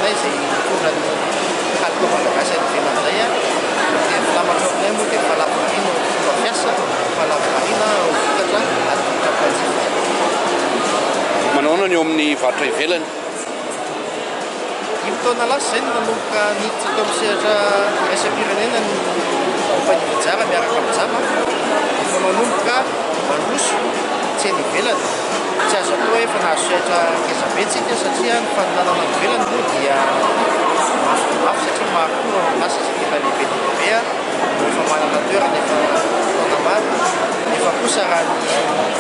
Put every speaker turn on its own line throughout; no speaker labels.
anay izay mitondra ny kalitao malagasy any ivelany izay. Ny teny filamatra eo aminay moa dia fahalavorariana eo amin'ny fomba fiasa, fahalavorariana eo amin'ny vokatra atolotra mpanjifa.
Manao ahoana ny eo amin'ny varotra ivelany?
Dimy taona lasa izay no nanomboka niditra teo amin'ny sehatra iraisam-pirenena ny Compagnie Mijara miaraka amin'ny Jama. Efa manomboka mandroso tsena ivelany. Tsy azo atao hoe efa nahazo sehatra ngeza be tsika satria ny faninanana any ivelany moa dia mafy dia mafy satria maro koa ireo orinasa izay efa lehibe dia lehibe no efa manana toerana efa taona maro. Nefa kosa raha ny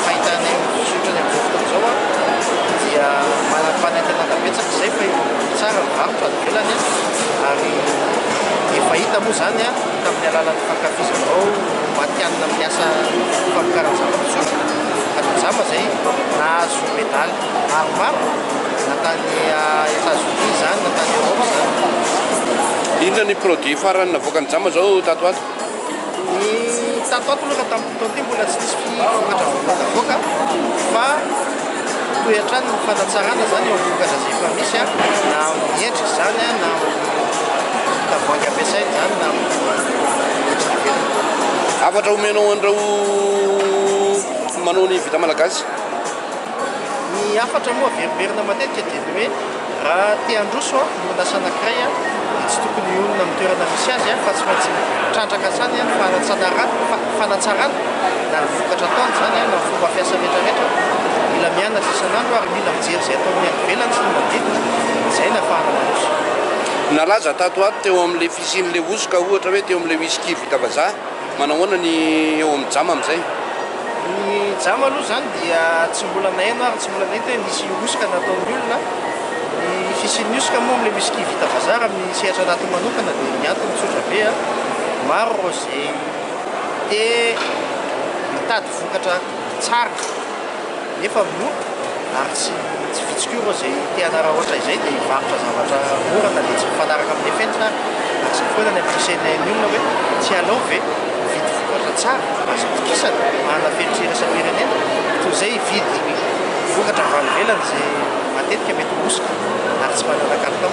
fahitanay ny fizotrany amin'izao fotoana izao dia manam-panantenana betsaka izay fa tsara ny varotra any ivelany ary efa hita moa izany tamin'ny alalan'ny fankafizanao matihanina amin'ny asa famokarana zava-pisotro Jama izay nahazo medaly maromaro na tany Etazonia izany na tany Europe izany.
Inona ny produit farany navoakan'ny Jama izao tato ho ato?
Ny tato ato aloha tamin'ity taona ity mbola tsy nisy vokatra vaovao navoaka fa mitohy hatrany ny fanatsarana izany eo amin'ny vokatra izay efa misy na amin'ny endrika izany na amin'ny tavoahangy ampiasaina izany na amin'ny endrika ivelany.
Hafatra omenao an'ireo manao ny vita malagasy?
Ny hafatra moa averimberina matetika dia ny hoe raha te handroso ny orinasa anankiray dia tsy tokony hionona amin'ny toerana misy azy fa tsy maintsy mitrandraka hatrany ny fanatsarana na ny vokatra ataony izany na ny fomba fiasa rehetra rehetra. Mila mianatra isan'andro ary mila mijery izay ataon'ny any ivelany sy ny manodidina, izay no ahafahana mandroso.
Nalaza tato ho ato teo amin'ilay fisian'ilay hosoka ohatra hoe teo amin'ilay whisky vita vazaha, manao ahoana ny eo amin'ny Jama amin'izay?
Ny Jama aloha izany dia tsy mbola naheno ary tsy mbola nahita hoe nisy hosoka nataon'ny olona. Ny fisian'ny hosoka moa amin'ilay whisky vita vazaha raha amin'ny sehatra anatiny manokana dia ny antony tsotra be, maro ireo izay te mitady vokatra tsara nefa mora ary tsy tsy vitsy koa ireo izay te hanararaotra izay dia hivarotra zavatra mora na dia tsy mifanaraka amin'ilay fenitra ary. Ary izay foana ny ampiasainay ny olona hoe tsy alao ve mividy vokatra tsara azo atokisana manana fenitra iraisam-pirenena toy izay hividy vokatra avy any ivelany izay matetika mety ho hosoka ary tsy manana kalitao.